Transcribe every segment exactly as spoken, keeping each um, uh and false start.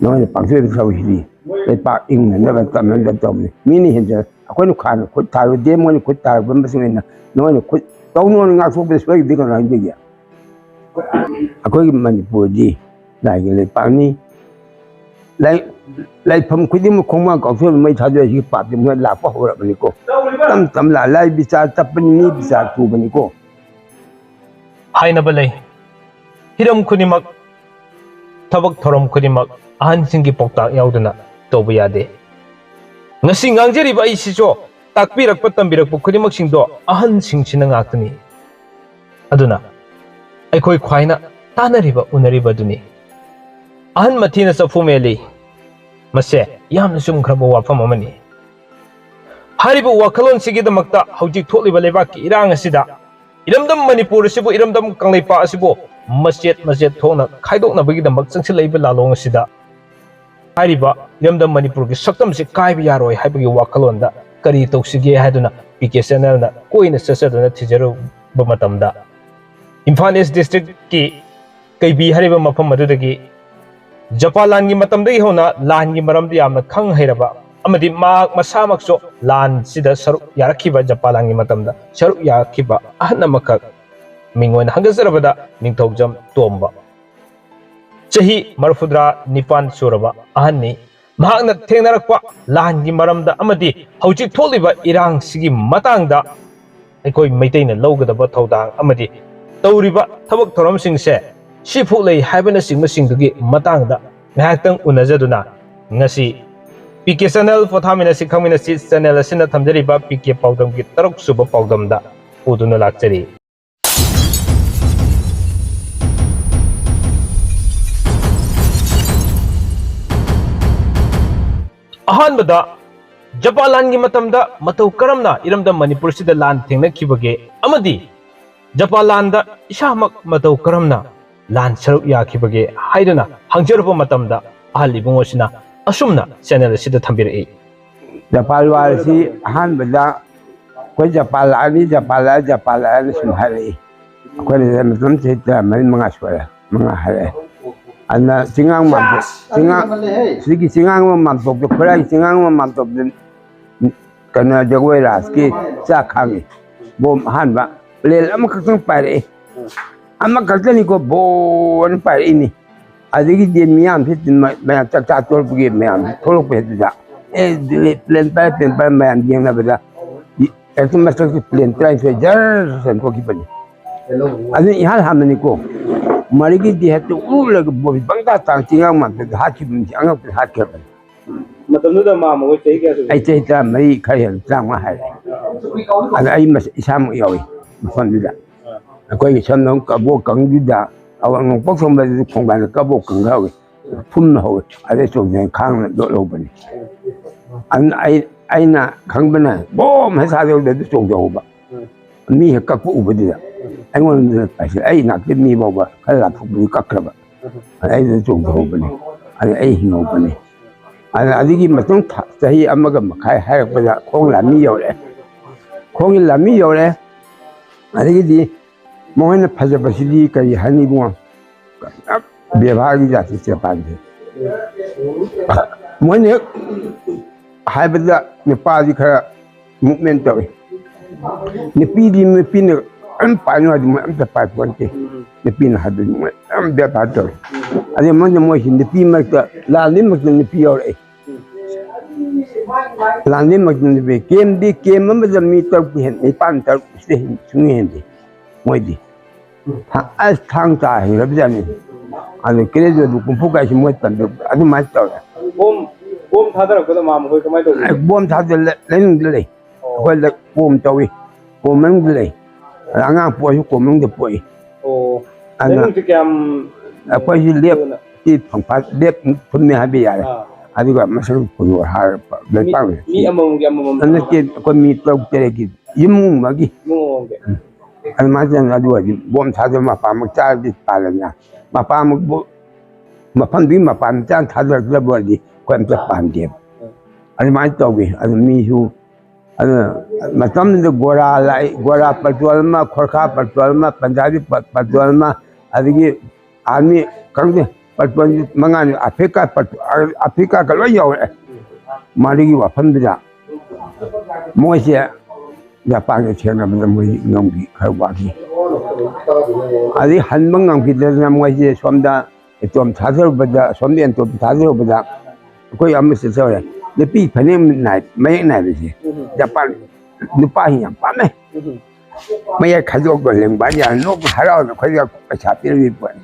ꯅꯣꯏꯅ ꯄꯥꯡꯊꯣꯛꯏꯕ ꯊꯕꯛꯁꯤꯗꯤ ꯂꯩꯄꯥꯛ ꯏꯪꯅꯅꯕ ꯇꯝꯅꯅꯕ ꯇꯧꯕꯅꯤ꯫ ꯃꯤꯅ ꯍꯦꯟꯖ-, ꯑꯩꯈꯣꯏꯅ ꯈꯥꯅ ꯈꯨꯠ ꯊꯥꯔꯨꯗꯦ, ꯃꯣꯏꯅ ꯈꯨꯠ ꯊꯥꯔꯛꯄ ꯃꯇꯨꯡ ꯏꯟꯅ ꯅꯣꯏꯅ ꯈꯨꯠ ꯇꯧꯅꯣꯅ ꯉꯥꯛꯊꯣꯛꯄꯗ ꯁꯣꯏꯒꯗꯤ ꯀꯅꯥ ꯍꯥꯏꯗꯣꯏꯒꯦ? ꯑꯩꯈꯣꯏꯒꯤ ꯃꯅꯤꯄꯨꯔꯗꯤ ꯂꯥꯏꯒꯤ ꯂꯩꯄꯥꯛꯅꯤ꯫ ꯂꯥꯏ-, ꯂꯥꯏꯐꯝ ꯈꯨꯗꯤꯡꯃꯛ ꯈꯣꯡꯃꯥꯡ ꯀꯥꯎꯊꯣꯛꯑꯒ ꯃꯩ ꯊꯥꯗꯣꯛꯑꯦ꯫ ꯁꯤꯒꯤ ꯄꯥꯞꯇꯤ ꯃꯣꯏ ꯂꯥꯛꯄ ꯍꯧꯔꯕꯅꯤꯀꯣ꯫ ꯇꯞ ꯇꯞꯅ ꯂꯥꯏ ꯕꯤꯆꯥꯔ ꯇꯞꯄꯅꯤ, ꯃꯤ ꯕꯤꯆꯥꯔ ꯊꯨꯕꯅꯤꯀꯣ꯫ ꯍꯥꯏꯅꯕ ꯂꯩ, ꯍꯤꯔꯝ ꯈꯨꯗꯤꯡꯃꯛ, ꯊꯕꯛ ꯊꯧꯔꯝ ꯈꯨꯗꯤꯡꯃꯛ ꯑꯍꯟꯁꯤꯡꯒꯤ ꯄꯥꯎꯇꯥꯛ ꯌꯥꯎꯗꯅ ꯇꯧꯕ ꯌꯥꯗꯦ꯫ ꯉꯁꯤ ꯉꯥꯡꯖꯔꯤꯕ ꯑꯩꯁꯤꯁꯨ ꯇꯥꯛꯄꯤꯔꯛꯄ ꯇꯝꯕꯤꯔꯛꯄ ꯈꯨꯗꯤꯡꯃꯛꯁꯤꯡꯗꯣ ꯑꯍꯟꯁꯤꯡꯁꯤꯅ ꯉꯥꯛꯇꯅꯤ꯫ ꯑꯗꯨꯅ ꯑꯩꯈꯣꯏ ꯈ꯭ꯋꯥꯏꯅ ꯇꯥꯟꯅꯔꯤꯕ ꯎꯅꯔꯤꯕ ꯑꯗꯨꯅꯤ꯫ ꯑꯍꯟ ꯃꯊꯤꯅ ꯆꯐꯨ ꯃꯦꯜꯂꯤ꯫ ꯃꯁꯦ ꯌꯥꯝꯅ ꯆꯨꯝꯈ꯭ꯔꯕ ꯋꯥꯐꯝ ꯑꯃꯅꯤ꯫ ꯍꯥꯏꯔꯤꯕ ꯋꯥꯈꯜꯂꯣꯟꯁꯤꯒꯤꯗꯃꯛꯇ ꯍꯧꯖꯤꯛ ꯊꯣꯛꯂꯤꯕ ꯂꯩꯕꯥꯛꯀꯤ ꯏꯔꯥꯡ ꯑꯁꯤꯗ ꯏꯔꯝꯗꯝ ꯃꯅꯤꯄꯨꯔ ꯑꯁꯤꯕꯨ, ꯏꯔꯝꯗꯝ ꯀꯪꯂꯩꯄꯥꯛ ꯑꯁꯤꯕꯨ ꯃꯆꯦꯠ ꯃꯆꯦꯠ ꯊꯣꯛꯅ ꯈꯥꯏꯗꯣꯛꯅꯕꯒꯤꯗꯃꯛ ꯆꯪꯁꯤꯜꯂꯛꯏꯕ ꯂꯥꯂꯣꯡ ꯑꯁꯤꯗ ꯍꯥꯏꯔꯤꯕ ꯏꯔꯝꯗꯝ ꯃꯅꯤꯄꯨꯔꯒꯤ ꯁꯛꯇꯝꯁꯤ ꯀꯥꯏꯕ ꯌꯥꯔꯣꯏ ꯍꯥꯏꯕꯒꯤ ꯋꯥꯈꯜꯂꯣꯟꯗ ꯀꯔꯤ ꯇꯧꯁꯤꯒꯦ ꯍꯥꯏꯗꯨꯅ ꯄꯤ ꯀꯦ ꯆꯦꯅꯦꯜꯅ ꯀꯣꯏꯅ ꯆꯠꯆꯗꯨꯅ ꯊꯤꯖꯔꯨꯕ ꯃꯇꯝꯗ, ꯏꯝꯐꯥꯜ ꯏꯁ ꯗꯤꯁꯇ꯭ꯔꯤꯛꯀꯤ ꯀꯩꯕꯤ ꯍꯥꯏꯔꯤꯕ ꯃꯐꯝ ꯑꯗꯨꯗꯒꯤ ꯖꯄꯥꯟ ꯂꯥꯟꯒꯤ ꯃꯇꯝꯗꯒꯤ ꯍꯧꯅ ꯂꯥꯟꯒꯤ ꯃꯔꯝꯗ ꯌꯥꯝꯅ ꯈꯪ ꯍꯩꯔꯕ ꯑꯃꯗꯤ ꯃꯍꯥꯛ ꯃꯁꯥꯃꯛꯁꯨ ꯂꯥꯟꯁꯤꯗ ꯁꯔꯨꯛ ꯌꯥꯔꯛꯈꯤꯕ, ꯖꯄꯥꯟ ꯂꯥꯟꯒꯤ ꯃꯇꯝꯗ ꯁꯔꯨꯛ ꯌꯥꯈꯤꯕ ꯑꯍꯟ ꯑꯃꯈꯛ, ꯃꯤꯡ ꯑꯣꯏꯅ ꯍꯪꯖꯔꯕꯗ ꯅꯤꯡꯊꯧꯖꯝ ꯇꯣꯝꯕ꯫ ꯆꯍꯤ ꯃꯔꯐꯨꯇꯔꯥ ꯅꯤꯄꯥꯟ ꯁꯨꯔꯕ ꯑꯍꯟꯅꯤ꯫ ꯃꯍꯥꯛꯅ ꯊꯦꯡꯅꯔꯛꯄ ꯂꯥꯟꯒꯤ ꯃꯔꯝꯗ ꯑꯃꯗꯤ ꯍꯧꯖꯤꯛ ꯊꯣꯛꯂꯤꯕ ꯏꯔꯥꯡꯁꯤꯒꯤ ꯃꯇꯥꯡꯗ ꯑꯩꯈꯣꯏ ꯃꯩꯇꯩꯅ ꯂꯧꯒꯗꯕ ꯊꯧꯗꯥꯡ ꯑꯃꯗꯤ ꯇꯧꯔꯤꯕ ꯊꯕꯛ ꯊꯧꯔꯝꯁꯤꯡꯁꯦ ꯁꯤꯐꯨ ꯂꯩ ꯍꯥꯏꯕꯅꯆꯤꯡꯕꯁꯤꯡꯗꯨꯒꯤ ꯃꯇꯥꯡꯗ ꯉꯥꯏꯍꯥꯛꯇꯪ ꯎꯅꯖꯗꯨꯅ ꯉꯁꯤ ꯄꯤ ꯀꯦ ꯆꯦꯅꯦꯜ ꯄꯣꯊꯥꯃꯤꯟꯅꯁꯤ ꯈꯪꯃꯤꯟꯅꯁꯤ ꯆꯦꯅꯦꯜ ꯑꯁꯤꯅ ꯊꯝꯖꯔꯤꯕ ꯄꯤ ꯀꯦ ꯄꯥꯎꯗꯝꯒꯤ ꯇꯔꯨꯛ ꯁꯨꯕ ꯄꯥꯎꯗꯝꯗ ꯄꯨꯗꯨꯅ ꯂꯥꯛꯆꯔꯤ꯫ ꯑꯍꯥꯟꯕꯗ ꯖꯄꯥꯟ ꯂꯥꯟꯒꯤ ꯃꯇꯝꯗ ꯃꯇꯧ ꯀꯔꯝꯅ ꯏꯔꯝꯗꯝ ꯃꯅꯤꯄꯨꯔꯁꯤꯗ ꯂꯥꯟ ꯊꯦꯡꯅꯈꯤꯕꯒꯦ ꯑꯃꯗꯤ ꯖꯄꯥꯟ ꯂꯥꯟꯗ ꯏꯁꯥꯃꯛ ꯃꯇꯧ ꯀꯔꯝꯅ ꯂꯥꯟ ꯁꯔꯨꯛ ꯌꯥꯈꯤꯕꯒꯦ ꯍꯥꯏꯗꯨꯅ ꯍꯪꯖꯔꯨꯕ ꯃꯇꯝꯗ ꯑꯍꯜ ꯏꯕꯨꯡꯉꯣꯁꯤꯅ ꯑꯁꯨꯝꯅ ꯆꯦꯅꯦꯜ ꯑꯁꯤꯗ ꯊꯝꯕꯤꯔꯛꯏ꯫ ꯖꯄꯥꯟ ꯋꯥꯔꯁꯤ ꯑꯍꯥꯟꯕꯗ ꯑꯩꯈꯣꯏ ꯖꯄꯥꯟ ꯂꯥꯛꯑꯅꯤ, ꯖꯄꯥꯟ ꯂꯥꯛꯑꯅꯤ, ꯖꯄꯥꯟ ꯂꯥꯛꯑꯅꯤ ꯁꯨꯝ ꯍꯥꯏꯔꯛꯏ꯫ ꯑꯩꯈꯣꯏꯅ ꯃꯇꯝ ꯆꯍꯤ ꯇꯔꯥꯃꯔꯤ ꯃꯉꯥ ꯁꯨꯔꯦ, ꯃꯉꯥ ꯍꯥꯏꯔꯛꯑꯦ꯫ ꯑꯗꯨꯅ ꯆꯤꯡꯉꯥꯡ ꯃꯥꯟꯇꯣꯞ, ꯆꯤꯡꯉꯥꯡ, ꯁꯤꯒꯤ ꯆꯤꯡꯉꯥꯡ ꯑꯃ ꯃꯥꯟꯇꯣꯞꯇ, ꯈꯨꯔꯥꯏꯒꯤ ꯆꯤꯡꯉꯥꯡ ꯑꯃ ꯃꯥꯟꯇꯣꯞꯇ, ꯎꯝ, ꯀꯩꯅꯣ, ꯖꯒꯣꯏ ꯔꯥꯁꯀꯤ ꯆꯥꯛ ꯈꯥꯡꯉꯤ꯫ ꯕꯣꯝ ꯑꯍꯥꯟꯕ ꯄ꯭ꯂꯦꯟ ꯑꯃꯈꯛꯇꯪ ꯄꯥꯏꯔꯛꯏ꯫ ꯑꯃꯈꯛꯇꯅꯤꯀꯣ, ꯕꯣꯝ ꯑꯅ ꯄꯥꯏꯔꯛꯏꯅꯤ꯫ ꯑꯗꯒꯤꯗꯤ ꯃꯤꯌꯥꯝꯁꯤ ꯃ-, ꯃꯌꯥꯝ ꯆꯥꯛ ꯆꯥ ꯇꯣꯔꯛꯄꯒꯤ ꯃꯌꯥꯝ ꯊꯣꯛꯂꯛꯄ ꯍꯦꯛꯇꯨꯗ, "ꯑꯦ, ꯄ꯭ꯂꯦꯟ ꯄꯥꯏꯔꯦ, ꯄ꯭ꯂꯦꯟ ꯄꯥꯏꯔꯦ" ꯃꯌꯥꯝ ꯌꯦꯡꯅꯕꯗ, ꯍꯦꯛꯇ ꯃꯊꯛꯇ ꯄ꯭ꯂꯦꯟ ꯇꯔꯥꯅꯤꯊꯣꯏ ꯖꯔ ꯆꯦꯟꯊꯣꯛꯈꯤꯕꯅꯤ꯫ ꯑꯗꯨ ꯏꯍꯥꯟ ꯍꯥꯟꯕꯅꯤꯀꯣ, ꯃꯔꯤꯒꯤꯗꯤ ꯍꯦꯛꯇ ꯎꯔꯨꯔꯒ ꯕꯣꯝꯁꯤ ꯄꯪꯇꯥ ꯇꯥꯡ ꯆꯤꯡꯉꯥꯡ ꯃꯥꯟꯕꯗ ꯍꯥꯠꯈꯤꯕꯅꯤ, ꯑꯉꯛꯄꯗ ꯍꯥꯠꯈ꯭ꯔꯕꯅꯤ꯫ ꯃꯇꯝꯗꯨꯗ ꯃꯥꯝꯃ ꯍꯣꯏ ꯆꯍꯤ ꯀꯌꯥ ꯁꯨꯔꯦ? ꯑꯩ ꯆꯍꯤ ꯇꯔꯥꯃꯔꯤ ꯈꯔ ꯍꯦꯟꯅ, ꯇꯔꯥꯃꯉꯥ ꯍꯥꯏꯔꯦ꯫ ꯑꯗ ꯑꯩ ꯃꯁ-, ꯏꯁꯥꯃꯛ ꯌꯥꯎꯏ ꯃꯐꯝꯗꯨꯗ꯫ ꯑꯩꯈꯣꯏꯒꯤ ꯁꯝꯅ ꯀꯕꯣꯛ ꯀꯪꯗꯨꯗ ꯑꯋꯥꯡ ꯅꯣꯡꯄꯣꯛ ꯁꯣꯝꯗꯗꯤ ꯈꯣꯡꯕꯥꯟꯗ ꯀꯕꯣꯛ ꯀꯪ ꯍꯧꯏ, ꯐꯨꯝꯅ ꯍꯧꯏ, ꯑꯗꯩ ꯆꯣꯡꯊꯅ ꯈꯥꯡꯅ ꯂꯣꯠꯍꯧꯕꯅꯤ꯫ ꯑꯗꯨꯅ ꯑꯩ, ꯑꯩꯅ ꯈꯪꯕꯅ ꯕꯣꯝ ꯍꯦꯛ ꯊꯥꯗꯧꯗ ꯑꯗꯨ ꯆꯣꯡꯊꯍꯧꯕ꯫ ꯃꯤ ꯍꯦꯛ ꯀꯛꯄ ꯎꯕꯗꯨꯗ ꯑꯩꯉꯣꯟꯗ ꯄꯥꯏꯁꯤꯜꯂꯦ꯫ ꯑꯩ ꯏꯅꯥꯛꯇ ꯃꯤ ꯐꯥꯎꯕ ꯈꯔ ꯂꯥꯞꯊꯣꯛꯄꯗꯨ ꯀꯛꯈ꯭ꯔꯕ꯫ ꯑꯗ ꯑꯩꯗ ꯆꯣꯡꯊꯍꯧꯕꯅꯤ꯫ ꯑꯗ ꯑꯩ ꯍꯤꯡꯍꯧꯕꯅꯤ꯫ ꯑꯗ ꯑꯗꯨꯒꯤ ꯃꯇꯨꯡ ꯊꯥ-, ꯆꯍꯤ ꯑꯃꯒ ꯃꯈꯥꯏ ꯍꯥꯏꯔꯛꯄꯗ ꯈꯣꯡ ꯂꯥꯟꯃꯤ ꯌꯧꯔꯛꯑꯦ꯫ ꯈꯣꯡꯒꯤ ꯂꯥꯟꯃꯤ ꯌꯧꯔꯛꯑꯦ꯫ ꯑꯗꯒꯤꯗꯤ ꯃꯈꯣꯏꯅ ꯐꯖꯕꯁꯤꯗꯤ ꯀꯔꯤ ꯍꯥꯏꯅꯤ ꯏꯕꯨꯡꯉꯣ? ꯕꯦꯕꯥꯔꯒꯤ ꯖꯥꯇꯤ ꯆꯦꯄꯥꯟꯁꯦ꯫ ꯃꯣꯏꯅ ꯍꯦꯛ ꯍꯥꯏꯕꯗ ꯅꯨꯄꯥꯗꯤ ꯈꯔ ꯃꯨꯞꯃꯦꯟ ꯇꯧꯏ꯫ ꯅꯨꯄꯤꯗꯤ, ꯅꯨꯄꯤꯅ ꯑꯗꯨꯝ ꯄꯥꯏꯅꯨ ꯍꯥꯏꯗꯤ ꯃꯣꯏ ꯑꯝꯇ ꯄꯥꯏ ꯄꯣꯟꯇꯦ꯫ ꯅꯨꯄꯤꯅ ꯍꯥꯏꯕꯗꯤ ꯃꯣꯏ ꯌꯥꯝ ꯕꯦꯕꯥꯔ ꯇꯧꯏ꯫ ꯑꯗꯩ ꯃꯣꯏꯅ, ꯃꯣꯏꯁꯤ ꯅꯨꯄꯤ ꯃꯔꯛꯇ, ꯂꯥꯟꯗꯤ ꯃꯔꯛꯇ ꯅꯨꯄꯤ ꯌꯥꯎꯔꯛꯏ꯫ ꯂꯥꯟꯗꯤ ꯃꯔꯛꯇ ꯅꯨꯄꯤ, ꯀꯦꯝꯗꯤ, ꯀꯦꯝ ꯑꯃꯗ ꯃꯤ ꯇꯔꯨꯛ ꯍꯦꯟ-, ꯅꯤꯄꯥꯟ, ꯇꯔꯨꯛ ꯁꯤꯗꯩ ꯍꯦꯟ-, ꯁꯨꯡꯍꯦꯟ ꯍꯦꯟꯗꯦ ꯃꯣꯏꯗꯤ꯫ ꯊꯥ-, ꯑꯁ, ꯊꯥꯡ ꯇꯥ ꯍꯩꯔꯕꯖꯥꯠꯅꯤ꯫ ꯑꯗꯨ ꯀꯦꯔꯦꯟꯗꯨ ꯀꯨꯝꯐꯨ ꯀꯥꯏꯁꯤ ꯃꯣꯏ ꯇꯝꯕ ꯑꯗꯨꯃꯥꯏꯅ ꯇꯧꯔꯦ꯫ ꯕꯣꯝ, ꯕꯣꯝ ꯊꯥꯗꯔꯛꯄꯗ ꯃꯥꯝꯃ ꯍꯣꯏ ꯀꯃꯥꯏꯅ ꯇꯧꯒꯦ? ꯑꯦ, ꯕꯣꯝ ꯊꯥꯗ ꯂꯩ-, ꯂꯩꯅꯨꯡꯗ ꯂꯩ꯫ ꯑꯣ꯫ ꯑꯩꯈꯣꯏ ꯂꯩ-, ꯀꯣꯝ ꯇꯧꯏ꯫ ꯀꯣꯝ ꯃꯅꯨꯡꯗ ꯂꯩ꯫ ꯑꯗ ꯑꯉꯥꯡ ꯄꯣꯛꯑꯁꯨ ꯀꯣꯝ ꯃꯅꯨꯡꯗ ꯄꯣꯛꯏ꯫ ꯑꯣ꯫ ꯑꯗꯨꯅ ꯂꯩꯅꯨꯡꯁꯤ ꯀꯌꯥꯝ ꯑꯩꯈꯣꯏꯁꯤ ꯂꯦꯞ-, ꯊꯨꯅ? ꯁꯤ ꯐꯪꯐꯥ-, ꯂꯦꯞ ꯊꯨꯝꯃꯦ ꯍꯥꯏꯕ ꯌꯥꯔꯦ꯫ ꯑꯥ꯫ ꯑꯗꯨꯒ ꯃꯁꯛ ꯐꯨꯜꯂꯣ ꯍꯥꯏꯔ ꯃꯤ, ꯂꯩꯄꯥꯛꯅ ꯃꯤ ꯑꯃꯃꯝꯒꯤ ꯑꯃꯃꯝ ꯅꯠꯇꯦ, ꯑꯩꯈꯣꯏ ꯃꯤ ꯇꯔꯨꯛ ꯇꯔꯦꯠꯀꯤ ꯌꯨꯝ ꯑꯃꯒꯤ꯫ ꯏꯃꯨꯡ ꯑꯃꯃꯝꯒꯤ꯫ ꯎꯝ꯫ ꯑꯗꯨꯃꯥꯏꯅ ꯇꯧꯗꯅ ꯑꯗꯨ ꯑꯣꯏꯔꯗꯤ ꯕꯣꯝ ꯊꯥꯗꯕ ꯃꯄꯥꯃꯛ ꯆꯥꯔꯗꯤ ꯄꯥꯜꯂꯦꯗꯅ꯫ ꯃꯄꯥꯃꯛꯄꯨ ꯃꯐꯝꯗꯨꯒꯤ ꯃꯄꯥꯟ ꯃꯆꯥ ꯊꯥꯗꯔꯛꯇꯕ ꯑꯣꯏꯔꯗꯤ ꯑꯩꯈꯣꯏ ꯑꯝꯇ ꯄꯥꯟꯗꯦꯕ꯫ ꯎꯝ꯫ ꯑꯗꯨꯃꯥꯏꯅ ꯇꯧꯋꯤ꯫ ꯑꯗꯨ ꯃꯤꯁꯨ, ꯑꯗꯨꯅ ꯃꯇꯝꯗꯨꯗ ꯒꯣꯔꯥ ꯂꯥꯛꯏ, ꯒꯣꯔꯥ ꯄꯜꯇꯣꯜ ꯑꯃ, ꯈꯣꯔꯈꯥ ꯄꯜꯇꯣꯜ ꯑꯃ, ꯄꯟꯖꯥꯕꯤ ꯄ-, ꯄꯜꯇꯣꯜ ꯑꯃ, ꯑꯗꯒꯤ ꯑꯥꯔꯃꯤ ꯈꯪꯗꯦ, ꯄꯠꯄ ꯃꯉꯥꯅꯤ ꯑꯐ꯭ꯔꯤꯀꯥ ꯄꯠꯄ, ꯑꯐ꯭ꯔꯤꯀꯥꯒ ꯂꯣꯏ ꯌꯧꯔꯛꯑꯦ꯫ ꯃꯗꯨꯒꯤ ꯋꯥꯐꯝꯗꯨꯗ ꯃꯣꯏꯁꯦ ꯖꯄꯥꯟꯒ ꯊꯦꯡꯅꯕꯗ ꯃꯣꯏ ꯉꯝꯈꯤ, ꯈꯔ ꯋꯥꯈꯤ꯫ ꯑꯗꯩ ꯍꯟꯕ ꯉꯝꯈꯤꯗꯗꯅ ꯃꯣꯏꯁꯦ ꯁꯣꯝꯗ ꯑꯦꯇꯣꯝ ꯊꯥꯗꯔꯨꯕꯗ, ꯁꯣꯝꯗ ꯑꯦꯇꯣꯝ ꯊꯥꯗꯔꯨꯕꯗ ꯑꯩꯈꯣꯏ ꯑꯃ ꯆꯠꯆꯧꯔꯦ꯫ ꯅꯨꯄꯤ ꯐꯅꯦꯛ ꯅꯥꯏ-, ꯃꯌꯦꯛ ꯅꯥꯏꯕꯁꯦ ꯎꯝ꯫ ꯖꯄꯥꯟ ꯅꯨꯄꯥꯁꯤꯡ ꯌꯥꯝ ꯄꯥꯝꯃꯦ꯫ ꯎꯝ꯫ ꯃꯌꯥꯏ ꯈꯥꯏꯗꯣꯛꯄ ꯂꯦꯡꯕ ꯌꯥꯝ ꯅꯣꯛ ꯍꯔꯥꯎꯅ ꯑꯩꯈꯣꯏꯗ ꯄꯩꯁꯥ ꯄꯤꯔꯝꯃꯤ ꯄꯣꯠꯅꯤ꯫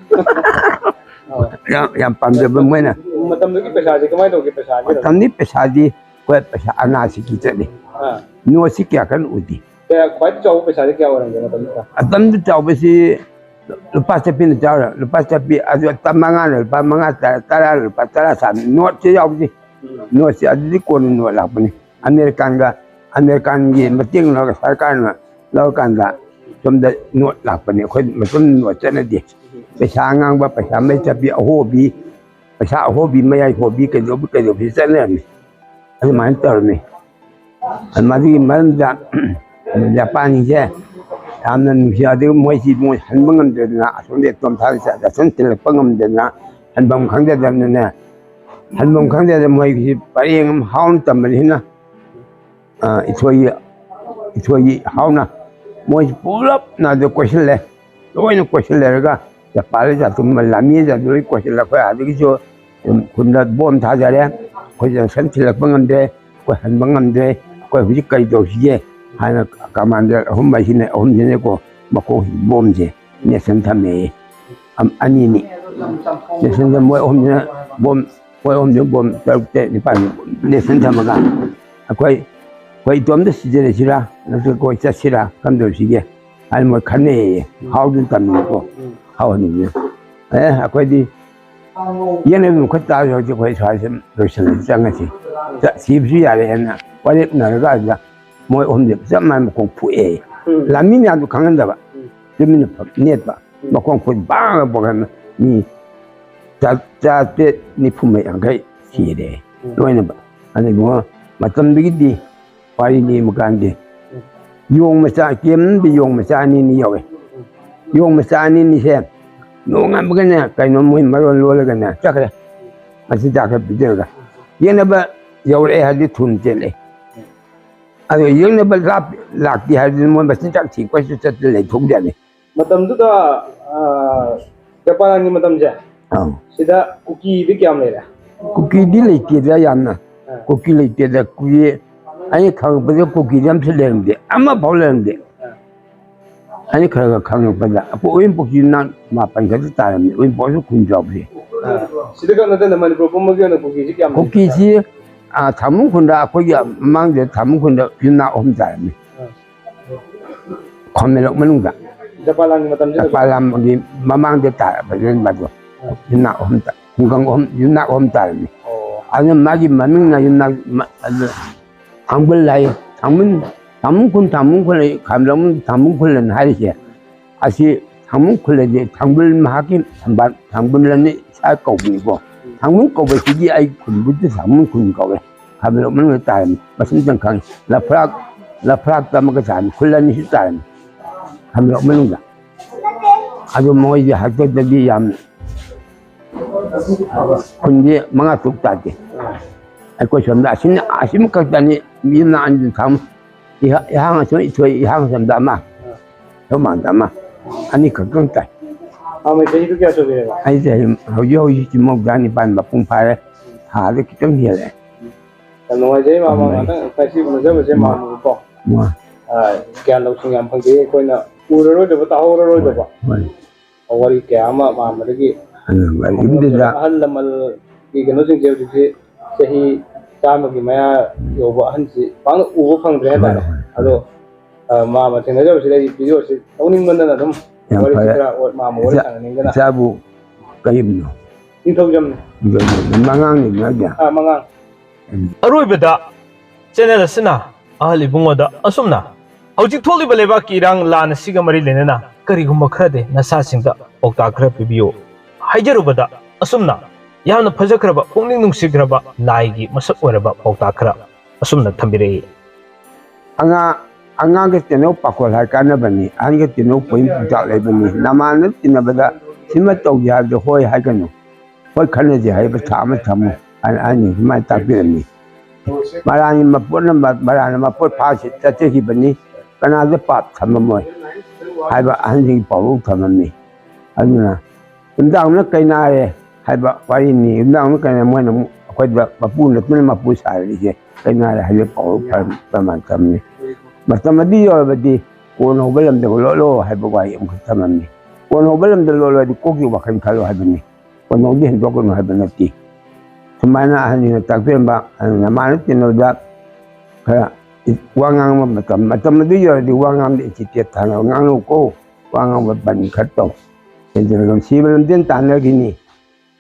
ꯑꯣ꯫ ꯌꯥꯝ, ꯌꯥꯝ ꯄꯥꯝꯖꯕ ꯃꯣꯏꯅ꯫ ꯃꯇꯝꯗꯨꯒꯤ ꯄꯩꯁꯥꯁꯦ ꯀꯃꯥꯏꯅ ꯇꯧꯒꯦ? ꯄꯩꯁꯥꯒꯤ ꯃꯇꯝꯗꯤ ꯄꯩꯁꯥꯗꯤ ꯑꯩꯈꯣꯏ ꯄꯩꯁꯥ ꯑꯅꯥꯁꯤꯀꯤ ꯆꯠꯂꯤ꯫ ꯑꯥ꯫ ꯅꯣꯠꯁꯤ ꯀꯌꯥ ꯀꯟꯅ ꯎꯗꯦ꯫ ꯀꯌꯥ, ꯈ꯭ꯋꯥꯏ ꯆꯥꯎꯕ ꯄꯩꯁꯥꯗꯤ ꯀꯌꯥ ꯑꯣꯏꯔꯝꯒꯦ ꯃꯇꯝꯗꯨꯗ? ꯃꯇꯝꯗꯨ ꯆꯥꯎꯕꯁꯤ ꯂꯨꯄꯥ ꯆꯠꯄꯤꯅ ꯆꯥꯎꯔꯦ꯫ ꯂꯨꯄꯥ ꯆꯠꯄꯤ ꯑꯗꯨ ꯇ-, ꯃꯉꯥꯅ ꯂꯨꯄꯥ ꯃꯉꯥ, ꯇꯔꯥ, ꯇꯔꯥ ꯂꯨꯄꯥ ꯇꯔꯥ ꯁꯥꯕꯅꯤ꯫ ꯅꯣꯠꯁꯤ ꯌꯥꯎꯕꯗꯤ꯫ ꯎꯝ꯫ ꯅꯣꯠꯁꯤ ꯑꯗꯨꯗꯤ ꯀꯣꯟꯅ ꯅꯣꯠ ꯂꯥꯛꯄꯅꯤ꯫ ꯑꯃꯦꯔꯤꯀꯥꯟꯒ, ꯑꯃꯦꯔꯤꯀꯥꯟꯒꯤ ꯃꯇꯦꯡ ꯂꯧꯔꯒ ꯁꯔꯀꯥꯔꯅ ꯂꯧꯔꯀꯥꯟꯗ ꯁꯣꯝꯗ ꯅꯣꯠ ꯂꯥꯛꯄꯅꯤ꯫ ꯑꯩꯈꯣꯏ ꯃꯇꯝ ꯅꯣꯠ ꯆꯠꯅꯗꯦ꯫ ꯄꯩꯁꯥ ꯑꯉꯥꯡꯕ, ꯄꯩꯁꯥ ꯃꯩ ꯆꯠꯄꯤ, ꯑꯍꯣꯕꯤ, ꯄꯩꯁꯥ ꯑꯍꯣꯕꯤ, ꯃꯌꯥꯏ ꯍꯣꯕꯤ, ꯀꯩꯗꯧꯕꯤ, ꯀꯩꯗꯧꯕꯤ ꯆꯠꯅꯔꯝꯃꯤ꯫ ꯑꯗꯨꯃꯥꯏꯅ ꯇꯧꯔꯝꯃꯤ꯫ ꯃꯗꯨꯒꯤ ꯃꯔꯝꯗ ꯖꯄꯥꯟꯁꯦ ꯌꯥꯝꯅ ꯅꯨꯡꯁꯤ꯫ ꯑꯗꯨꯒ ꯃꯣꯏꯁꯤ ꯃꯣꯏ ꯍꯟꯕ ꯉꯝꯗꯗꯅ, ꯑꯁꯣꯝꯗ ꯑꯦꯇꯣꯝ ꯊꯥꯗ ꯆꯠ-, ꯆꯠꯁꯤꯟ ꯊꯤꯜꯂꯛꯄ ꯉꯝꯗꯗꯅ, ꯍꯟꯐꯝ ꯈꯪꯗꯗꯅꯅꯦ, ꯍꯟꯐꯝ ꯈꯪꯗꯗꯅ ꯃꯣꯏꯒꯤ ꯄꯔꯦꯡ ꯑꯃ ꯍꯥꯎꯅ ꯇꯝꯕꯅꯤꯅ, ꯑ, ꯏꯊꯣꯏꯒꯤ, ꯏꯊꯣꯏꯒꯤ ꯍꯥꯎꯅ ꯃꯣꯏ ꯄꯨꯂꯞꯅ ꯑꯗꯨ ꯀꯣꯏꯁꯤꯜꯂꯦ꯫ ꯂꯣꯏꯅ ꯀꯣꯏꯁꯤꯜꯂꯦꯔꯒ ꯖꯄꯥꯟꯗ ꯖꯥꯇꯨꯝ ꯂꯥꯃꯤ ꯖꯥꯇꯨ ꯂꯣꯏ ꯀꯣꯏꯁꯤꯜꯂꯦ꯫ ꯑꯩꯈꯣꯏ ꯑꯥꯗꯒꯤꯁꯨ ꯈꯨꯟꯗ ꯕꯣꯝ ꯊꯥꯖꯔꯦ꯫ ꯑꯩꯈꯣꯏ ꯖꯪꯁꯟ ꯊꯤꯜꯂꯛꯄ ꯉꯝꯗ꯭ꯔꯦ꯫ ꯑꯩꯈꯣꯏ ꯍꯟꯕ ꯉꯝꯗ꯭ꯔꯦ꯫ ꯑꯩꯈꯣꯏ ꯍꯧꯖꯤꯛ ꯀꯔꯤ ꯇꯧꯁꯤꯒꯦ ꯍꯥꯏꯅ ꯀꯃꯥꯟꯗꯔ ꯑꯍꯨꯝ ꯍꯥꯏꯁꯤꯅ, ꯑꯍꯨꯝꯁꯤꯅꯀꯣ ꯃꯈꯣꯡꯁꯤ ꯕꯣꯝꯁꯦ ꯅꯦꯠꯁꯟ ꯊꯝꯃꯦꯌꯦ꯫ ꯑꯝ-, ꯑꯅꯤꯅꯤ꯫ ꯅꯦꯠꯁꯟꯗ ꯃꯣꯏ ꯑꯍꯨꯝꯁꯤꯅ ꯕꯣꯝ, ꯃꯣꯏ ꯑꯍꯨꯝꯁꯤꯅ ꯕꯣꯝ ꯇꯔꯨꯛ ꯇꯔꯦꯠ ꯅꯤꯄꯥꯜ ꯅꯦꯠꯁꯟ ꯊꯝꯃꯒ ꯑꯩꯈꯣꯏ, ꯑꯩꯈꯣꯏ ꯏꯇꯣꯝꯇ ꯁꯤꯖꯔꯁꯤꯔꯥ ꯅꯠꯇ꯭ꯔꯒ ꯑꯩꯈꯣꯏ ꯆꯠꯁꯤꯔꯥ ꯀꯝꯗꯧꯁꯤꯒꯦ ꯍꯥꯏꯅ ꯃꯣꯏ ꯈꯟꯅꯩꯌꯦ꯫ ꯎꯝ꯫ ꯍꯥꯎꯗꯨꯅ ꯇꯝꯃꯤꯅꯤꯀꯣ꯫ ꯎꯝ꯫ ꯍꯥꯎ ꯑꯅꯤꯁꯤꯅ꯫ ꯑꯦ, ꯑꯩꯈꯣꯏꯗꯤ ꯌꯦꯟ ꯑꯗꯨꯝ ꯈꯨꯠ ꯇꯥꯔꯁꯨ ꯍꯧꯖꯤꯛ ꯑꯩꯈꯣꯏ ꯁ꯭ꯋꯥꯏꯁꯦ ꯂꯣꯏꯁꯤꯜꯂꯁꯤ ꯆꯪꯉꯁꯤ꯫ ꯆ-, ꯁꯤꯕꯁꯨ ꯌꯥꯔꯦ ꯍꯥꯏꯅ ꯋꯥꯔꯦꯞꯅꯔꯒ ꯑꯗꯨꯗ ꯃꯣꯏ ꯑꯍꯨꯝꯁꯦ ꯆꯞ ꯃꯥꯟꯅ ꯃꯈꯣꯡ ꯐꯨꯛꯑꯦ꯫ ꯎꯝ꯫ ꯂꯥꯟꯃꯤ ꯃꯌꯥꯝꯗꯨ ꯈꯪꯍꯟꯗꯕ꯫ ꯎꯝ꯫ ꯇꯨꯃꯤꯟꯅ ꯐꯝ-, ꯅꯦꯠꯄ꯫ ꯎꯝ꯫ ꯃꯈꯣꯡ ꯐꯨꯠ ꯕꯥꯡ ꯄꯣꯛꯍꯟꯕ ꯃꯤ ꯆꯥ-, ꯆꯥꯇ꯭ꯔꯦꯠ ꯅꯤꯐꯨ ꯌꯥꯡꯈꯩ ꯁꯤꯔꯦ꯫ ꯎꯝ꯫ ꯂꯣꯏꯅꯃꯛ꯫ ꯑꯗꯨꯕꯨ ꯃꯇꯝꯗꯨꯒꯤꯗꯤ ꯋꯥꯔꯤ ꯂꯤꯃꯀꯥꯟꯗꯤ ꯎꯝ꯫ ꯌꯣꯡ ꯃꯆꯥ, ꯀꯦꯝꯗ ꯌꯣꯡ ꯃꯆꯥ ꯑꯅꯤꯅꯤ ꯌꯥꯎꯋꯦ꯫ ꯎꯝ꯫ ꯌꯣꯡ ꯃꯆꯥ ꯑꯅꯤꯅꯤꯁꯦ ꯅꯣꯡꯉꯥꯟꯕꯒꯅꯦ ꯀꯩꯅꯣ ꯃꯣꯏ ꯃꯔꯣꯟ ꯂꯣꯜꯂꯒꯅꯦ ꯆꯠꯈ꯭ꯔꯦ꯫ ꯃꯆꯤꯟꯖꯥꯛ ꯈꯔ ꯄꯤꯖꯔꯒ ꯌꯦꯡꯅꯕ ꯌꯧꯔꯛꯑꯦ ꯍꯥꯏꯗꯤ ꯊꯨꯅ ꯆꯦꯜꯂꯦ꯫ ꯑꯗꯣ ꯌꯦꯡꯅꯕ ꯂꯥꯛ-, ꯂꯥꯛꯇꯦ ꯍꯥꯏꯗꯨꯅ ꯃꯣꯏ ꯃꯆꯤꯟꯖꯥꯛ ꯊꯤ ꯀꯣꯏꯆꯠ ꯆꯠꯇꯅ ꯂꯩꯊꯣꯛ ꯖꯥꯠꯅꯤ꯫ ꯃꯇꯝꯗꯨꯗ, ꯑ, ꯖꯄꯥꯟꯒꯤ ꯃꯇꯝꯁꯦ, ꯑꯥ꯫ ꯁꯤꯗ ꯀꯨꯀꯤꯗꯤ ꯀꯌꯥꯝ ꯂꯩꯔꯦ? ꯀꯨꯀꯤꯗꯤ ꯂꯩꯇꯦꯗ ꯌꯥꯝꯅ꯫ ꯑꯥ꯫ ꯀꯨꯀꯤ ꯂꯩꯇꯦꯗ꯫ ꯀꯨꯀꯤ ꯑꯩꯅ ꯈꯪꯉꯛꯄꯗ ꯀꯨꯀꯤꯗꯤ ꯑꯝꯇ ꯂꯩꯔꯝꯗꯦ, ꯑꯃꯐꯥꯎ ꯂꯩꯔꯝꯗꯦ꯫ ꯑꯥ꯫ ꯑꯩꯅ ꯈꯔ ꯈꯔ ꯈꯪꯉꯛꯄꯗ ꯑꯩꯈꯣꯏ ꯎꯔꯤꯄꯣꯛꯀꯤ ꯅꯥ-, ꯃꯥꯄꯟ ꯈꯛꯇ ꯇꯥꯔꯝꯃꯤ, ꯎꯔꯤꯄꯣꯛꯁꯨ ꯈꯨꯟ ꯆꯥꯎꯕꯁꯦ꯫ ꯑꯥ꯫ ꯁꯤꯗ ꯈꯛ ꯅꯠꯇꯅ ꯃꯅꯤꯄꯨꯔ ꯄꯨꯝꯕꯒꯤ ꯑꯣꯏꯅ ꯀꯨꯀꯤꯁꯤ ꯀꯌꯥꯝ ꯂꯩꯒꯦ? ꯀꯨꯀꯤꯁꯤ, ꯑꯥ, ꯊꯥꯡꯃꯩꯕꯟ ꯈꯨꯟꯗ ꯑꯩꯈꯣꯏꯒꯤ ꯃꯃꯥꯡꯗ ꯊꯥꯡꯃꯩꯕꯟ ꯈꯨꯟꯗ ꯌꯨꯝꯅꯥꯛ ꯑꯍꯨꯝ ꯇꯥꯔꯝꯃꯤ꯫ ꯑꯥ꯫ ꯈ꯭ꯋꯥꯃꯦꯟꯂꯣꯛ ꯃꯅꯨꯡꯗ꯫ ꯖꯄꯥꯟ ꯂꯥꯟꯒꯤ ꯃꯇꯝꯁꯤꯗ? ꯖꯄꯥꯟ ꯂꯥꯟꯒꯤ ꯃꯃꯥꯡꯗ ꯇꯥꯔꯕꯅꯤꯅ ꯃꯗꯣ꯫ ꯑꯥ꯫ ꯌꯨꯝꯅꯥꯛ ꯑꯍꯨꯝ ꯇꯥ-, ꯈꯨꯡꯒꯪ ꯑꯍꯨꯝ, ꯌꯨꯝꯅꯥꯛ ꯑꯍꯨꯝ ꯇꯥꯔꯝꯃꯤ꯫ ꯑꯣ꯫ ꯑꯗꯨꯅ ꯃꯥꯒꯤ ꯃꯃꯤꯡꯅ ꯌꯨꯝꯅꯥꯛ ꯃ-, ꯑꯗꯨ ꯊꯥꯡꯕꯜ ꯍꯥꯏꯌꯦ꯫ ꯊꯥꯡꯕꯜ, ꯊꯥꯡꯕꯜ ꯈꯨꯟ, ꯊꯥꯡꯕꯜ ꯈꯨꯟ, ꯈ꯭ꯋꯥꯃꯦꯟꯂꯣꯛ ꯊꯥꯡꯕꯜ ꯈꯨꯟ ꯍꯥꯏꯔꯤꯁꯦ꯫ ꯑꯁꯤ ꯊꯥꯡꯃꯩꯕꯟ ꯈꯨꯜ ꯍꯥꯏꯗꯤ ꯊꯥꯡꯃꯩꯕꯟ ꯃꯍꯥꯛꯀꯤ ꯊꯝꯕꯥꯜ, ꯊꯥꯡꯃꯩꯕꯟ ꯂꯝꯅꯤ ꯏꯁꯥ ꯀꯧꯕꯅꯤꯀꯣ꯫ ꯊꯥꯡꯃꯩꯕꯟ ꯀꯧꯕꯁꯤꯗꯤ ꯑꯩ ꯈꯨꯟꯕꯨꯗꯤ ꯊꯥꯡꯃꯩꯕꯟ ꯈꯨꯟ ꯀꯧꯋꯦ꯫ ꯈ꯭ꯋꯥꯃꯦꯟꯂꯣꯛ ꯃꯅꯨꯡꯗ ꯇꯥꯔꯝꯃꯤ꯫ ꯃꯁꯤꯝꯇꯪ ꯈꯪꯉꯤ꯫ ꯂꯐ꯭ꯔꯥꯛ, ꯂꯐ꯭ꯔꯥꯛꯇ ꯑꯃꯒ ꯇꯥꯔꯝꯃꯤ꯫ ꯈꯨꯜ ꯑꯅꯤꯁꯤ ꯇꯥꯔꯝꯃꯤ ꯈ꯭ꯋꯥꯃꯦꯟꯂꯣꯛ ꯃꯅꯨꯡꯗ꯫ ꯑꯗꯨ ꯃꯣꯏꯗꯤ ꯍꯥꯛꯇꯛꯇꯗꯤ ꯌꯥꯝ ꯈꯨꯟꯗꯤ ꯃꯉꯥ ꯇꯔꯨꯛ ꯇꯥꯗꯦ꯫ ꯑꯩꯈꯣꯏ ꯁꯣꯝꯗ ꯑꯁꯤꯅ, ꯑꯁꯤꯃꯈꯛꯇꯅꯤ꯫ ꯃꯤ ꯑꯃꯅ ꯑꯅꯤ ꯊꯝ-, ꯏꯍꯥ-, ꯏꯍꯥꯡ ꯑꯁꯣꯝ ꯏꯊꯣꯏ ꯏꯍꯥꯡ ꯑꯁꯣꯝꯗ ꯑꯃ, ꯁꯣꯝ ꯃꯥꯟꯗ ꯑꯃ, ꯑꯅꯤꯈꯛꯇꯪ ꯇꯥꯏ꯫ ꯃꯥꯃ ꯆꯍꯤꯗꯨ ꯀꯌꯥ ꯁꯨꯕꯤꯔꯦꯕ? ꯑꯩ ꯆꯍꯤ ꯍꯧꯖꯤꯛ ꯍꯧꯖꯤꯛ ꯃꯧꯗ꯭ꯔꯥ ꯅꯤꯄꯥꯟ ꯃꯄꯨꯡ ꯐꯥꯔꯦ꯫ ꯊꯥꯗ ꯈꯤꯇꯪ ꯍꯦꯜꯂꯦ꯫ ꯌꯥꯝ ꯅꯨꯡꯉꯥꯏꯖꯩ ꯃꯥꯃ, ꯎꯝ꯫ ꯉꯥꯛꯇꯪ ꯉꯁꯤ ꯎꯅꯖꯕꯁꯦ ꯎꯝ꯫ ꯃꯥꯃꯒꯀꯣ꯫ ꯎꯝ꯫ ꯑ, ꯒ꯭ꯌꯥꯟ ꯂꯧꯁꯤꯡ ꯌꯥꯝ ꯐꯪꯖꯩ ꯑꯩꯈꯣꯏꯅ ꯎꯔꯔꯣꯏꯗꯕ, ꯇꯥꯍꯧꯔꯔꯣꯏꯗꯕ꯫ ꯍꯣꯏ꯫ ꯋꯥꯔꯤ ꯀꯌꯥ ꯑꯃ ꯃꯥꯃꯗꯒꯤ ꯌꯨꯝꯗꯨꯗ ꯑꯍꯜ ꯂꯃꯟꯒꯤ ꯀꯩꯅꯣꯁꯤꯡꯁꯦ ꯍꯧꯖꯤꯛꯁꯤ ꯆꯍꯤ ꯆꯥꯝꯃꯒꯤ ꯃꯌꯥ ꯌꯧꯕ ꯑꯍꯟꯁꯤ ꯄꯥꯛꯅ ꯎꯕ ꯐꯪꯗ꯭ꯔꯦ ꯍꯥꯏꯇꯥꯔꯦ꯫ ꯍꯣꯏ, ꯍꯣꯏ꯫ ꯑꯗꯣ, ꯑ, ꯃꯥꯃ ꯊꯦꯡꯅꯖꯕꯁꯤꯗ ꯑꯩ ꯚꯤꯗꯤꯑꯣꯁꯤ ꯂꯧꯅꯤꯡꯃꯟꯗꯅ ꯑꯗꯨꯝ ꯌꯥꯝ ꯋꯥꯔꯤꯁꯤ ꯐꯔꯦ꯫ ꯈꯔ ꯃꯥꯃ ꯋꯥꯔꯤ ꯏꯆꯥ-, ꯁꯥꯟꯅꯅꯤꯡꯗꯅ꯫ ꯏꯆꯥꯕꯨ ꯀꯔꯤꯅꯣ? ꯅꯤꯡꯊꯧꯖꯝꯅꯤ꯫ ꯅꯤꯡꯊꯧꯖꯝꯅꯤ꯫ ꯃꯉꯥꯡꯅꯤ ꯅꯠꯇ꯭ꯔꯥ? ꯑꯥ, ꯃꯉꯥꯡ꯫ ꯎꯝ꯫ ꯑꯔꯣꯏꯕꯗ ꯆꯦꯅꯦꯜ ꯑꯁꯤꯅ ꯑꯍꯜ ꯏꯕꯨꯡꯉꯣꯗ ꯑꯁꯨꯝꯅ ꯍꯧꯖꯤꯛ ꯊꯣꯛꯂꯤꯕ ꯂꯩꯕꯥꯛꯀꯤ ꯏꯔꯥꯡ ꯂꯥꯟ ꯑꯁꯤꯒ ꯃꯔꯤ ꯂꯩꯅꯅ ꯀꯔꯤꯒꯨꯝꯕ ꯈꯔꯗꯤ ꯅꯆꯥꯁꯤꯡꯗ ꯄꯥꯎꯇꯥꯛ ꯈꯔ ꯄꯤꯕꯤꯌꯨ ꯍꯥꯏꯖꯔꯨꯕꯗ ꯑꯁꯨꯝꯅ ꯌꯥꯝꯅ ꯐꯖꯈ꯭ꯔꯕ ꯄꯨꯛꯅꯤꯡ ꯅꯨꯡꯁꯤꯈ꯭ꯔꯕ ꯂꯥꯏꯒꯤ ꯃꯁꯛ ꯑꯣꯏꯔꯕ ꯄꯥꯎꯇꯥꯛ ꯈꯔ ꯑꯁꯨꯝꯅ ꯊꯝꯕꯤꯔꯛꯏ꯫ ꯑꯉꯥꯡ, ꯑꯉꯥꯡꯒ ꯇꯤꯟꯅꯧ ꯄꯥꯈꯣꯜ ꯍꯥꯏ ꯀꯥꯟꯅꯕꯅꯤ, ꯑꯍꯟꯒ ꯇꯤꯟꯅꯧ ꯄꯣꯏꯟ ꯄꯨꯆꯥꯛ ꯂꯩꯕꯅꯤ, ꯅꯃꯥꯟꯅꯕ ꯇꯤꯟꯅꯕꯗ ꯁꯤꯃ ꯇꯧꯁꯦ ꯍꯥꯏꯕꯗꯣ ꯍꯣꯏ ꯍꯥꯏꯒꯅꯨ, ꯍꯣꯏ ꯈꯟꯅꯁꯦ ꯍꯥꯏꯕ ꯊꯥ ꯑꯃ ꯊꯝꯃꯨ ꯍꯥꯏꯅ ꯑꯍꯟꯁꯤꯡ ꯁꯨꯃꯥꯏꯅ ꯇꯥꯛꯄꯤꯔꯝꯃꯤ꯫ ꯃꯔꯥꯅꯤ ꯃꯄꯣꯠ ꯑꯃ ꯃꯔꯥꯅ ꯃꯄꯣꯠ ꯐꯥ ꯆꯠꯆꯈꯤꯕꯅꯤ, ꯀꯅꯥꯗ ꯄꯥꯞ ꯊꯝꯃꯝꯃꯣꯏ ꯍꯥꯏꯕ ꯑꯍꯟꯁꯤꯡꯒꯤ ꯄꯥꯎꯔꯧ ꯊꯝꯃꯝꯃꯤ꯫ ꯑꯗꯨꯅ ꯌꯨꯝꯗꯥꯡꯅ ꯀꯩꯅꯥꯔꯦ ꯍꯥꯏꯕ ꯋꯥꯔꯤꯅꯤ꯫ ꯌꯨꯝꯗꯥꯡꯅ ꯀꯩꯅꯥ ꯃꯣꯏꯅ ꯑꯃꯨꯛ ꯑꯩꯈꯣꯏꯗ ꯃꯄꯨ ꯅꯠꯇꯅ ꯃꯄꯨ ꯁꯥꯔꯤꯁꯦ ꯀꯩꯅꯥꯔꯦ ꯍꯥꯏꯕ ꯄꯥꯎꯔꯧ ꯐ-, ꯄ꯭ꯔꯃꯥꯟ ꯊꯝꯃꯤ꯫ ꯃꯇꯝ ꯑꯗꯨ ꯌꯧꯔꯕꯗꯤ ꯀꯣꯟ ꯍꯧꯕ ꯂꯝꯗ ꯂꯣꯠꯂꯣ ꯍꯥꯏꯕ ꯋꯥꯍꯩ ꯑꯃꯈꯛ ꯊꯝꯃꯝꯃꯤ꯫ ꯀꯣꯟ ꯍꯧꯕ ꯂꯝꯗ ꯂꯣꯠꯂꯣ ꯍꯥꯏꯗꯤ ꯀꯣꯛꯀꯤ ꯋꯥꯈꯜ ꯈꯜꯂꯣ ꯍꯥꯏꯕꯅꯤ꯫ ꯀꯣꯟ ꯍꯧꯕꯗꯤ ꯍꯦꯟꯗꯣꯛꯀꯅꯨ ꯍꯥꯏꯕ ꯅꯠꯇꯦ꯫ ꯁꯨꯃꯥꯏꯅ ꯑꯍꯟꯁꯤꯡꯅ ꯇꯥꯛꯄꯤꯔꯝꯕ, ꯑꯗꯨꯅ ꯃꯥꯅ ꯇꯤꯟꯅꯕꯗ ꯈꯔ ꯋꯥ ꯉꯥꯡꯕ ꯃꯇꯝ, ꯃꯇꯝ ꯑꯗꯨ ꯌꯧꯔꯗꯤ ꯋꯥ ꯉꯥꯡꯕꯗ ꯏꯇꯤꯛ ꯇꯦꯠ ꯊꯥꯅ ꯉꯥꯡꯅꯧꯀꯣ, ꯋꯥ ꯉꯥꯡꯕ ꯕꯟ ꯈꯔ ꯇꯧ꯫ ꯍꯦꯟꯖꯤꯟꯅ ꯁꯤꯕ ꯂꯝꯖꯦꯟ ꯇꯥꯟꯅꯈꯤꯅꯤ꯫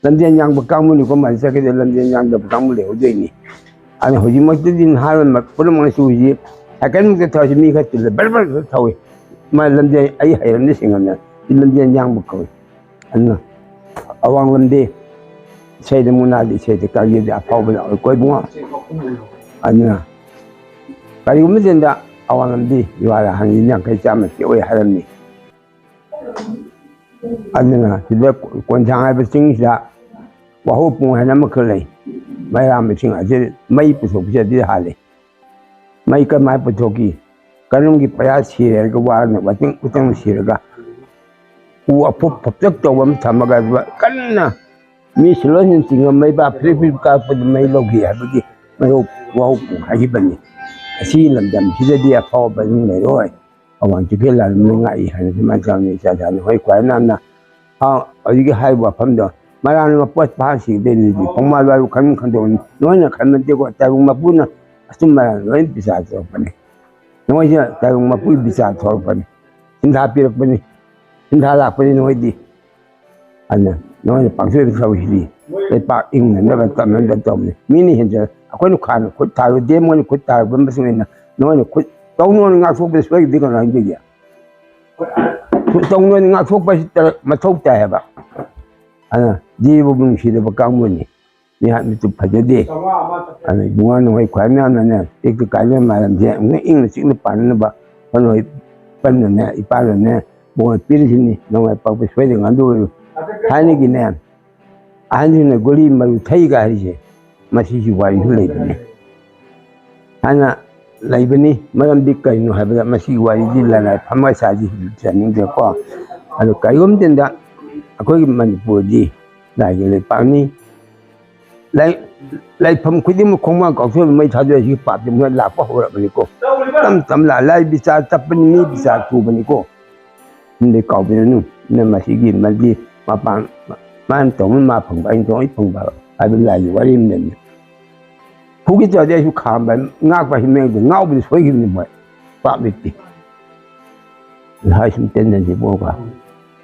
ꯂꯝꯖꯦꯟ ꯌꯥꯡꯕ ꯀꯥꯡꯕꯨꯅꯤꯀꯣ ꯃꯥꯏ ꯆꯠꯈꯤꯗ ꯂꯝꯖꯦꯟ ꯌꯥꯡꯗꯕ ꯀꯥꯡꯕꯨ ꯂꯩꯍꯧꯗꯣꯏꯅꯤ꯫ ꯑꯗꯨꯅ ꯍꯧꯖꯤꯛꯃꯛꯇꯗꯤ ꯅꯍꯥꯔꯣꯜ ꯃ-, ꯄꯨꯝꯅꯃꯛꯅꯁꯨ ꯍꯧꯖꯤꯛ ꯁꯥꯏꯀꯜꯃꯛꯇ ꯊꯧꯔꯁꯤ ꯃꯤ ꯈꯔ ꯇꯤꯜꯂ ꯕꯔ ꯕꯔ ꯈꯔ ꯊꯧꯏ꯫ ꯃꯥ ꯂꯝꯖꯦꯟ ꯑꯩ ꯍꯩꯔꯝꯅꯤ ꯁꯤꯡꯉꯝꯅ ꯁꯤ ꯂꯝꯖꯦꯟ ꯌꯥꯡꯕ ꯀꯧꯏ꯫ ꯑꯗꯨꯅ ꯑꯋꯥꯡ ꯂꯝꯗꯤ ꯏꯁꯩꯗ ꯃꯨꯛꯅꯥꯗꯤ ꯏꯁꯩꯗ ꯀꯥꯡꯖꯩꯗꯤ ꯑꯐꯥꯎꯕ ꯂꯥꯛꯑꯣꯏ ꯀꯣꯏꯕꯨꯡꯉꯣ꯫ ꯑꯗꯨꯅ ꯀꯔꯤꯒꯨꯝꯕ ꯃꯇꯝꯗ ꯑꯋꯥꯡ ꯂꯝꯗꯤ ꯌꯨꯍꯥꯔ ꯍꯪꯉꯤ ꯌꯥꯡꯈꯩ ꯆꯥꯝꯃ ꯄꯤꯛꯑꯣꯏ ꯍꯥꯏꯔꯝꯃꯤ꯫ ꯑꯗꯨꯅ ꯁꯤꯗ ꯀꯣꯟꯁꯥꯡ ꯍꯥꯏꯕ ꯆꯤꯡꯁꯤꯗ ꯋꯥꯍꯣꯡ ꯄꯨꯡ ꯍꯥꯏꯅ ꯑꯃꯈꯛ ꯂꯩ꯫ ꯃꯩꯔꯥ ꯃꯁꯤꯡ ꯑꯁꯤ ꯃꯩ ꯄꯨꯊꯣꯛꯄꯁꯦ ꯑꯗꯨꯗ ꯍꯥꯜꯂꯤ꯫ ꯃꯩ ꯀꯃꯥꯏꯅ ꯄꯨꯊꯣꯛꯈꯤ? ꯀꯅꯝꯒꯤ ꯄꯩꯌꯥ ꯁꯤꯔꯦ ꯍꯥꯏꯔꯒ ꯋꯥꯔꯅ ꯋꯥꯇꯤꯡ ꯎꯇꯪ ꯁꯤꯔꯒ ꯎ ꯑꯐꯨꯞ ꯐꯞꯇꯛ ꯇꯧꯕ ꯑꯃ ꯊꯝꯃꯒ ꯑꯗꯨꯒ ꯀꯟꯅ ꯃꯤ ꯁꯤꯂꯣꯟꯁꯤꯡ ꯆꯤꯡꯉ ꯃꯩ ꯕꯥ ꯐ꯭ꯔꯤꯛ ꯐ꯭ꯔꯤꯛ ꯀꯥꯞꯄꯗ ꯃꯩ ꯂꯧꯈꯤ ꯍꯥꯏꯕꯒꯤ ꯃꯔꯧ ꯋꯥꯍꯧ ꯄꯨꯡ ꯍꯥꯏꯈꯤꯕꯅꯤ꯫ ꯑꯁꯤꯒꯤ ꯂꯝꯗꯝꯁꯤꯗꯗꯤ ꯑꯐꯥꯎꯕ ꯃꯤꯡ ꯂꯩꯔꯣꯏ꯫ ꯑꯋꯥꯡ ꯆꯤꯡꯈꯩ ꯂꯥꯟꯃꯤ ꯉꯥꯛꯏ ꯍꯥꯏꯅ ꯁꯨꯃꯥꯏꯅ ꯇꯧꯔꯝꯃꯤ ꯏꯆꯥ ꯏꯆꯥꯅꯤ꯫ ꯍꯣꯏ ꯈ꯭ꯋꯥꯏ ꯅꯥꯟꯅ ꯑꯥ, ꯍꯧꯖꯤꯛꯀꯤ ꯍꯥꯏꯔꯤꯕ ꯋꯥꯐꯝꯗꯣ ꯃꯔꯥꯡꯅ ꯃꯄꯣꯠ ꯐꯥ ꯁꯤꯗꯣꯏꯅꯤꯗꯤ ꯈꯣꯡꯃꯥ ꯂꯣꯏꯕ ꯈꯟ ꯈꯟꯗꯣꯛꯑꯅꯤ꯫ ꯅꯣꯏꯅ ꯈꯟꯕ ꯅꯠꯇꯦꯀꯣ, ꯇꯥꯏꯕꯪ ꯃꯄꯨꯅ ꯑꯆꯨꯝ ꯑꯔꯥꯟ ꯂꯣꯏꯅ ꯕꯤꯆꯥꯔ ꯇꯧꯔꯛꯄꯅꯤ꯫ ꯅꯣꯏꯁꯤꯅ ꯇꯥꯏꯕꯪ ꯃꯄꯨꯒꯤ ꯕꯤꯆꯥꯔ ꯊꯣꯛꯂꯛꯄꯅꯤ꯫ ꯁꯤꯟꯊꯥ ꯄꯤꯔꯛꯄꯅꯤ꯫ ꯁꯤꯟꯊꯥ ꯂꯥꯛꯄꯅꯤ ꯅꯣꯏꯗꯤ꯫ ꯑꯗꯨꯅ ꯅꯣꯏꯅ ꯄꯥꯡꯊꯣꯛꯏꯕ ꯊꯕꯛꯁꯤꯗꯤ ꯂꯩꯄꯥꯛ ꯏꯪꯅꯅꯕ ꯇꯧꯅꯕ ꯇꯧꯕꯅꯤ꯫ ꯃꯤꯅ ꯍꯦꯟꯖ-, ꯑꯩꯈꯣꯏꯅ ꯈꯥꯟꯅ ꯈꯨꯠ ꯊꯥꯔꯨꯗꯦ, ꯃꯣꯏꯅ ꯈꯨꯠ ꯊꯥꯔꯛꯄ ꯃꯇꯨꯡ ꯏꯟꯅ ꯅꯣꯏꯅ ꯈꯨꯠ ꯇꯧꯅꯣꯅ ꯉꯥꯛꯊꯣꯛꯄꯗ ꯁꯣꯏꯈꯤꯕꯗꯤ ꯀꯃꯥꯏꯅ ꯇꯧꯒꯦ? ꯈꯨꯠ ꯇꯧꯅꯣꯅ ꯉꯥꯛꯊꯣꯛꯄꯁꯤ ꯇ-, ꯃꯊꯧ ꯇꯥꯏ ꯍꯥꯏꯕ꯫ ꯑꯗꯨꯅ ꯖꯤꯕꯕꯨ ꯅꯨꯡꯁꯤꯗꯕ ꯀꯥꯡꯕꯨꯅꯤ꯫ ꯃꯤꯍꯥꯠ ꯃꯤꯇꯨꯞ ꯐꯖꯗꯦ꯫ ꯑꯗꯨꯅ ꯏꯕꯨꯡꯉꯣ ꯅꯈꯣꯏ ꯈ꯭ꯋꯥꯏ ꯃꯌꯥꯝꯅꯅꯦ ꯇꯦꯛꯇ ꯀꯥꯏꯗꯅ ꯃꯥꯂꯦꯝꯁꯦ ꯑꯃꯨꯛ ꯏꯪꯅ ꯆꯤꯛꯅ ꯄꯥꯟꯅꯅꯕ ꯍꯣꯠꯅꯧ꯫ ꯏꯄꯟꯅꯅꯦ ꯏꯄꯥꯅꯅꯦ ꯕꯣꯔ ꯄꯤꯔꯤꯁꯤꯅꯤ꯫ ꯅꯣꯡꯃꯩ ꯄꯥꯛꯄ ꯁꯣꯏꯗꯅ ꯉꯥꯛꯇ ꯑꯣꯏꯔꯣ꯫ ꯊꯥꯏꯅꯒꯤꯅꯦ, ꯑꯍꯟꯁꯤꯡꯅ ꯒꯨꯂꯤ ꯃꯔꯨ ꯊꯩꯒ ꯍꯥꯏꯔꯤꯁꯦ, ꯃꯁꯤꯒꯤ ꯋꯥꯔꯤꯁꯨ ꯂꯩꯕꯅꯤ꯫ ꯍꯥꯏꯅ ꯂꯩꯕꯅꯤ꯫ ꯃꯔꯝꯗꯤ ꯀꯩꯅꯣ ꯍꯥꯏꯕꯗ, ꯃꯁꯤꯒꯤ ꯋꯥꯔꯤꯗꯤ ꯂꯅꯥꯏ ꯐꯝꯃ ꯁꯥꯁꯤ ꯆꯠꯅꯤꯡꯗꯦꯀꯣ꯫ ꯑꯗꯣ ꯀꯔꯤꯒꯨꯝꯕ ꯃꯇꯝꯗ ꯑꯩꯈꯣꯏꯒꯤ ꯃꯅꯤꯄꯨꯔꯗꯤ ꯂꯥꯏꯒꯤ ꯂꯩꯄꯥꯛꯅꯤ꯫ ꯂꯥꯏ-, ꯂꯥꯏꯐꯝ ꯈꯨꯗꯤꯡꯃꯛ ꯈꯣꯡꯕꯥꯟ ꯀꯥꯎꯊꯣꯛꯑꯒ ꯃꯩ ꯊꯥꯗꯣꯛꯑꯦ꯫ ꯁꯤ ꯄꯥꯞꯁꯦ ꯃꯣꯏ ꯂꯥꯛꯄ ꯍꯧꯔꯕꯅꯤꯀꯣ꯫ ꯇꯞ ꯇꯞ ꯂꯥꯛ-, ꯂꯥꯏ ꯕꯤꯆꯥꯔ ꯇꯞꯄꯅꯤ, ꯃꯤ ꯕꯤꯆꯥꯔ ꯊꯨꯕꯅꯤꯀꯣ꯫ ꯑꯗꯩ ꯀꯥꯎꯕꯤꯔꯅꯨ꯫ ꯑꯗꯨꯅ ꯃꯁꯤꯒꯤ ꯃꯔꯤ ꯃꯄꯥꯟ, ꯃꯥꯅ ꯇꯧꯕ ꯃꯥ ꯐꯪꯕ, ꯑꯩꯅ ꯇꯧꯕ ꯑꯩ ꯐꯪꯕ ꯍꯥꯏꯕ ꯂꯥꯏꯒꯤ ꯋꯥꯔꯤ ꯑꯃ ꯂꯩꯕꯅꯤ꯫ ꯍꯧꯈꯤ ꯇꯧꯔꯗꯤ ꯑꯩꯁꯨ ꯈꯥꯝꯕ, ꯉꯥꯛꯄ ꯍꯤꯃꯦꯡꯗ ꯉꯥꯎꯕꯗꯤ ꯁꯣꯏꯈꯤꯕꯅꯤ ꯃꯣꯏ꯫ ꯄꯥꯞ ꯂꯩꯇꯦ꯫ ꯂꯍꯥꯏ ꯁꯨꯝ ꯇꯦꯟꯖꯟꯁꯤ ꯄꯣꯛꯑꯒ꯫